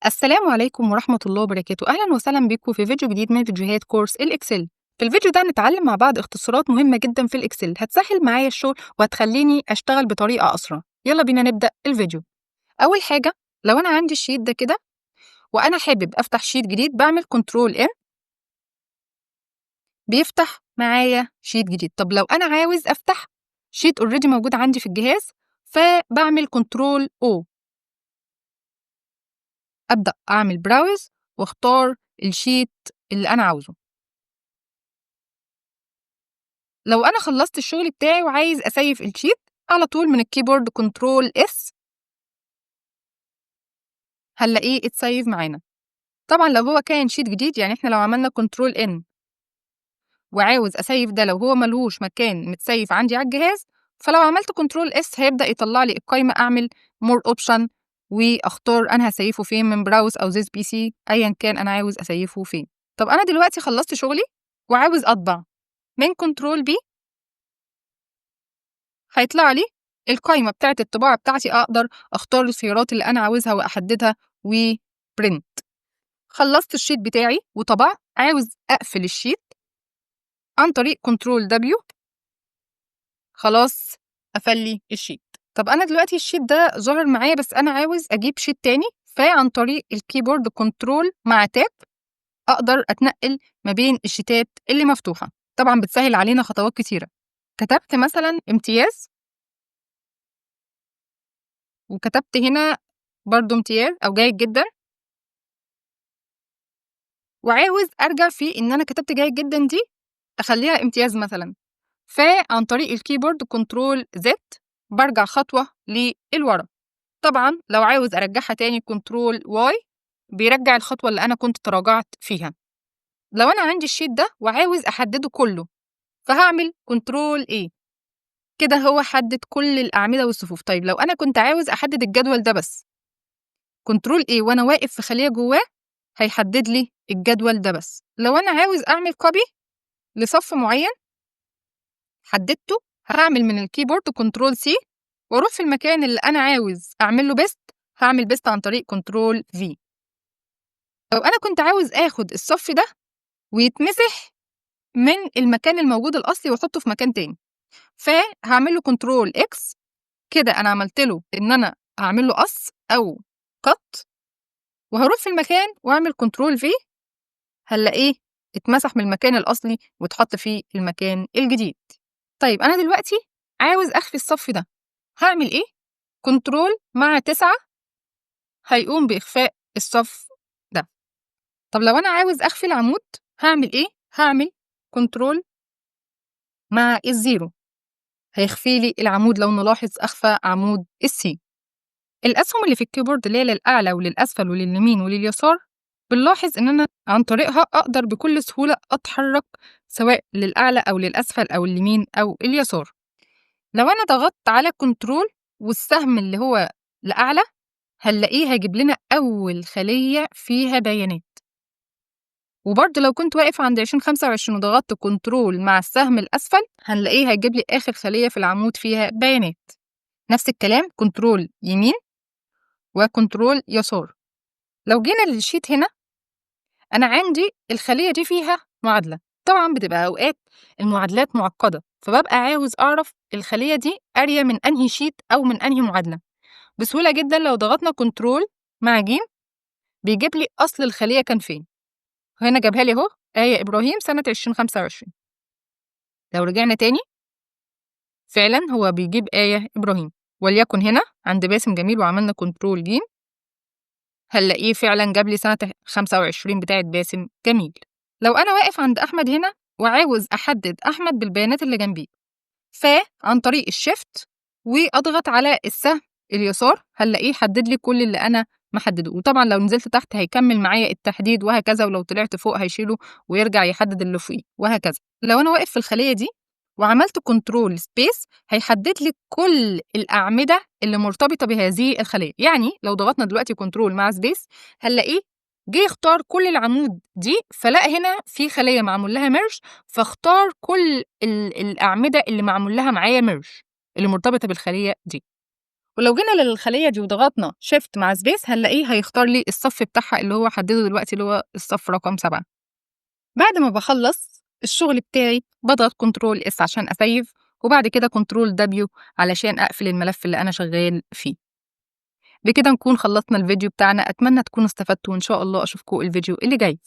السلام عليكم ورحمة الله وبركاته. أهلا وسهلا بكم في فيديو جديد من فيديوهات كورس ال Excel. في الفيديو ده هنتعلم مع بعض اختصارات مهمة جدا في ال Excel هتسهل معايا الشغل وهتخليني أشتغل بطريقة أسرع. يلا بينا نبدأ الفيديو. أول حاجة، لو أنا عندي ال sheet ده كده وأنا حابب أفتح sheet جديد، بعمل control N بيفتح معايا sheet جديد. طب لو أنا عاوز أفتح sheet already موجود عندي في الجهاز، فبعمل control O، أبدأ أعمل browse واختار ال sheet اللي أنا عاوزه. لو أنا خلصت الشغل بتاعي وعايز أسيف ال sheet، على طول من ال keyboard control S هنلاقيه اتسيف معانا. طبعا لو هو كان sheet جديد، يعني احنا لو عملنا control N وعاوز اسيف ده، لو هو ملهوش مكان متسيف عندي على الجهاز، فلو عملت control S هيبدا يطلع لي القايمه، اعمل more option واختار انا هسيفه فين، من browse او this PC، ايا كان انا عاوز اسيفه فين. طب انا دلوقتي خلصت شغلي وعاوز اطبع، من control P هيطلع لي القايمة بتاعت الطباعة بتاعتي، اقدر اختار الخيارات اللي انا عاوزها واحددها و print. خلصت ال sheet بتاعي وطبعت، عاوز اقفل ال sheet عن طريق control W، خلاص قفل لي ال sheet. طب انا دلوقتي ال sheet ده ظاهر معايا، بس انا عاوز اجيب sheet تاني، فعن طريق ال keyboard control مع tab اقدر اتنقل ما بين الشيتات اللي مفتوحة. طبعا بتسهل علينا خطوات كتيرة. كتبت مثلا امتياز، وكتبت هنا برضو امتياز او جيد جدا، وعاوز ارجع في ان انا كتبت جيد جدا دي اخليها امتياز مثلا، فعن طريق ال keyboard control Z برجع خطوة للورا. طبعا لو عاوز ارجعها تاني control Y بيرجع الخطوة اللي انا كنت تراجعت فيها. لو انا عندي ال sheet ده وعاوز احدده كله، فهعمل control A، كده هو حدد كل الأعمدة والصفوف. طيب لو أنا كنت عاوز أحدد الجدول ده بس، control A وأنا واقف في خلية جواه هيحدد لي الجدول ده بس. لو أنا عاوز أعمل copy لصف معين حددته، هعمل من ال keyboard control C واروح في المكان اللي أنا عاوز أعمل له paste، هعمل paste عن طريق control V. لو أنا كنت عاوز آخد الصف ده ويتمسح من المكان الموجود الأصلي وأحطه في مكان تاني، فهعمل له control X. كده انا عملت له ان انا هعمل له قص او cut، وهروح في المكان واعمل control V، هنلاقيه اتمسح من المكان الاصلي واتحط في المكان الجديد. طيب انا دلوقتي عاوز اخفي الصف ده، هعمل ايه؟ control مع 9 هيقوم باخفاء الصف ده. طب لو انا عاوز اخفي العمود هعمل ايه؟ هعمل control مع ال zero هيخفي لي العمود. لو نلاحظ أخفى عمود ال C. الأسهم اللي في ال keyboard اللي هي للأعلى وللأسفل ولليمين ولليسار، بنلاحظ إن أنا عن طريقها أقدر بكل سهولة أتحرك سواء للأعلى أو للأسفل أو اليمين أو اليسار. لو أنا ضغطت على control والسهم اللي هو لأعلى، هنلاقيه هيجيب لنا أول خلية فيها بيانات. وبرضه لو كنت واقف عند 2025 وضغطت control مع السهم الأسفل، هنلاقيه هيجيب لي آخر خلية في العمود فيها بيانات. نفس الكلام control يمين و control يسار. لو جينا لل sheet هنا، أنا عندي الخلية دي فيها معادلة. طبعا بتبقى أوقات المعادلات معقدة، فببقى عاوز أعرف الخلية دي قارية من أنهي sheet أو من أنهي معادلة. بسهولة جدا لو ضغطنا control مع جيم بيجيب لي أصل الخلية كان فين. هنا جابها لي اهو، آية إبراهيم سنة 2025. لو رجعنا تاني فعلا هو بيجيب آية إبراهيم، وليكن هنا عند باسم جميل وعملنا control جيم هنلاقيه فعلا جاب لي سنة 25 بتاعت باسم جميل. لو أنا واقف عند أحمد هنا وعاوز أحدد أحمد بالبيانات اللي جنبيه، فعن طريق ال shift وأضغط على السهم اليسار هنلاقيه حدد لي كل اللي أنا محددة. وطبعا لو نزلت تحت هيكمل معايا التحديد وهكذا، ولو طلعت فوق هيشيله ويرجع يحدد اللي فوقيه وهكذا. لو انا واقف في الخلية دي وعملت control space هيحدد لي كل الاعمدة اللي مرتبطة بهذه الخلية. يعني لو ضغطنا دلوقتي control مع space هنلاقيه جه يختار كل العمود دي، فلقى هنا في خليه معمول لها merge، فاختار كل الاعمدة اللي معمول لها معايا merge اللي مرتبطة بالخليه دي. ولو جينا للخلية دي وضغطنا shift مع space هنلاقيه هيختار لي الصف بتاعها اللي هو حدده دلوقتي، اللي هو الصف رقم 7. بعد ما بخلص الشغل بتاعي بضغط control S عشان أسيف، وبعد كده control W علشان أقفل الملف اللي أنا شغال فيه. بكده نكون خلصنا الفيديو بتاعنا. أتمنى تكونوا استفدتوا، وإن شاء الله أشوفكم الفيديو اللي جاي.